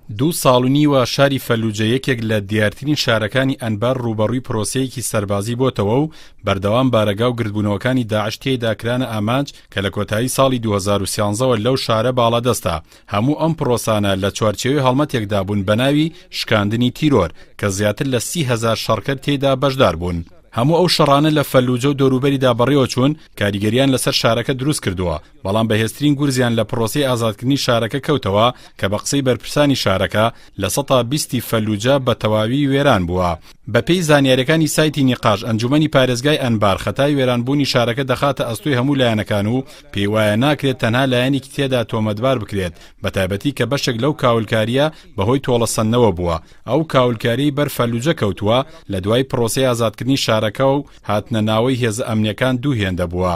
دوو ساڵ و نیوە شاری فەلوجە یەکێک لە دیارترین شارەکانی ئەنبار ڕووبەڕووی پرۆسەیەکی سەربازی بۆتەوە و بەردەوام بارەگا و گردبوونەوەکانی داعش تێیدا کرانە ئامانج کە لە کۆتایی ساڵی 2013 ەوە لەو شارە باڵادەستە. هەموو ئەم پرۆسانە لە چوارچێوەی هەڵمەتێکدا بوون بە ناوی شکاندنی تیرۆر کە زیاتر لە 30,000 شەڕکەر تێیدا بەشدار بوون. هەموو ئەو شەڕانە لە فەلوجە و دەوروبەریدا بەڕێوەچوون، کاریگەرییان لەسەر شارەکە دروست کردووە، بەڵام بەهێزترین گورزیان لە پرۆسەی ئازادکردنی شارەکە کەوتەوە کە بە قسەی بەرپرسانی شارەکە لە سەتا بیستی فەلوجە بە تەواوی وێران بووە. بەپێی زانیاریەکانی سایتی نیقاش ئەنجومەنی پارێزگای ئەنبار خەتای وێرانبوونی شارەکە دەخاتە ئەستۆی هەموو لایەنەکان و پێیوایە ناکرێت تەنها لایەنێکی تێدا تۆمەتبار بکرێت بەتایبەتی کە بەشێک لەو کاولکارییە بەهۆی تۆڵەسەندنەوە بووە ئەو کاولکاریەی بەر فەلوجە کەوتووە لە دوای پرۆسەی ئازادکردنی شارەکە و هاتنە ناوەی هێزە ئەمنیەکان دوو هێندە بووە.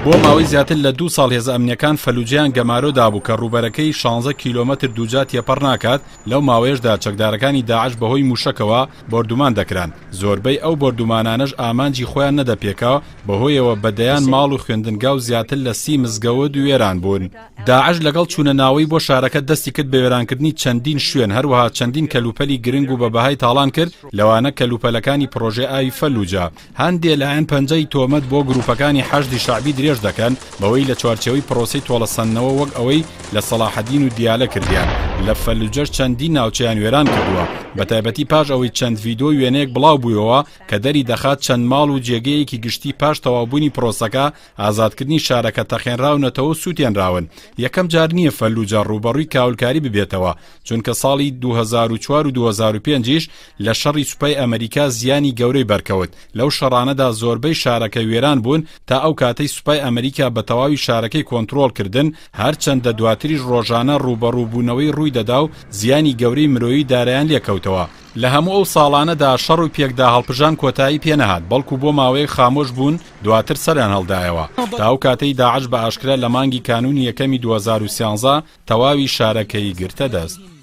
بۆ ماوەی زیاتر لە دوو ساڵ هێزە ئەمنیەکان فەلوجەیان گەمارۆ دابوو کە ڕووبەرەکەی 16 کیلۆمەتر دووجا تێپەڕ ناکات، لەو ماوەیەشدا چەکدارەکانی داعش بەهۆی مووشەکەوە بۆردومان دەکران، زۆربەی ئەو بۆردومانانەش ئامانجی خۆیان نەدەپێکا، بەهۆیەوە بە دەیان ماڵ و خوێندنگا و زیاتر لە 30 مزگەوت وێران بوون. داعش لەگەڵ چوونە ناوەی بۆ شارەکە دەستی کرد بە وێرانکردنی چەندین شوێن، هەروەها چەندین کەلوپەلی گرنگ و بە بەهای تاڵان کرد، لەوانە کەلوپەلەکانی پڕۆژەی ئاوی فەلوجە. هەندێ لایەن پەنجەی تۆمەت بۆ گروپەکانی حەشدی شەعبی درێژ دەکەن بەوەی لە چوارچێوەی پڕۆسەی تۆڵەسەندنەوە وەک ئەوەی لە سەڵاحەدین و دیالە کردیان لە فەلوجەش چەندین ناوچەیان وێران کردووە بەتایبەتی پاش ئەوەی چەند ڤیدۆ و وێنەیەک بڵاو بوویەوە کە دەری دەخات چەند ماڵ و جێگەیەکی گشتی پاش تەواوبوونی پڕۆسەکە ئازادکردنی شارەکە تەقێنراونەتەوە و سووتێنراون. یەکەم جار نییە فەلوجە ڕووبەڕووی کاولکاری ببێتەوە، چونکە ساڵی 2004 و 2005 یش لە شەڕی سوپای ئەمریکا زیانی گەورەی بەرکەوت، لەو شەڕانەدا زۆربەی شارەکە وێران بوون تا ئەو کاتەی سوپای ئەمریکا بە تەواوی شارەکەی کۆنترۆڵ کردن، هەرچەندە دواتریش ڕۆژانە ڕووبەڕووبوونەوەی ڕوویدەدا و زیانی گەورەی مرۆیی دارایان لێکەوتەوە. لە هەموو ئەو ساڵانەدا شەڕ و پێکداهەڵپژان کۆتایی پێنەهات، بەڵکو بۆ ماوەیەک خامۆش بوون، دواتر سەریان هەڵدایەوە، تا ئەو کاتەی داعش بە ئاشکرا لە مانگی کانوونی یەکەمی 2013 تەواوی شارەکەی گرتە دەست.